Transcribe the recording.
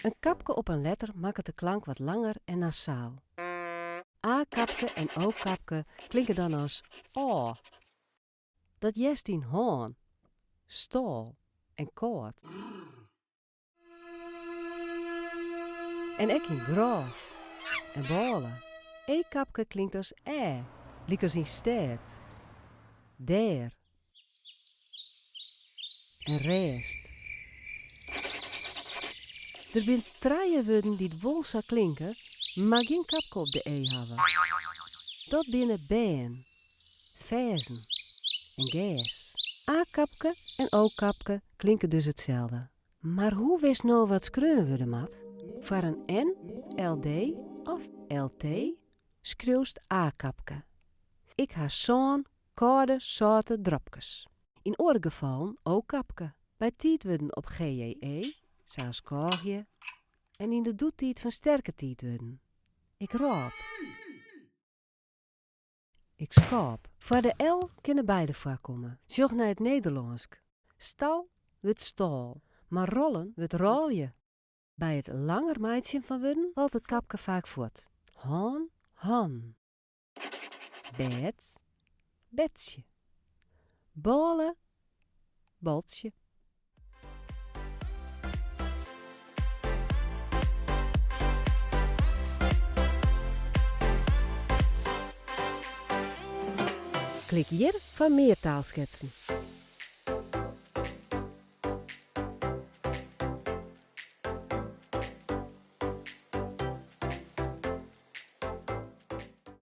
In kapke op in letter makket de klank wat langer en nasaal. A-kapke en O-kapke klinke dan as ôf. Dat hearst yn hân, stâl en kâld. En ek yn grôf en bôle. E-kapke klinkt as ê, lykas yn stêd, dêr en rêst. Der binne trije wurden dy't wol sa klinke, mar gjin kapke op de e hawwe. Dat binne bern, ferzen en gers. A-kapke en O-kapke klinke dus itselde. Mar hoe witst no wat skreaun wurde moat? Foar in N, LD of LT skriuwst A-kapke. Ik ha sân kâlde sâlte dropkes. Yn oare gefallen O-kapke. By tiidwurden op GJE, sa as kôgje, en yn de doetiid fan sterke tiidwurden. Ik rôp. Ik skôp. Foar de L kinne beide foarkomme. Sjoch nei it Nederlânsk. Stal wurdt stâl, mar rollen wurdt rôlje. By it langer meitsjen fan wurden falt it kapke faak fuort. Hân, hannen. Bêd, bedsje. Bôle, boltsje. Klik hjir foar mear taalsketsen.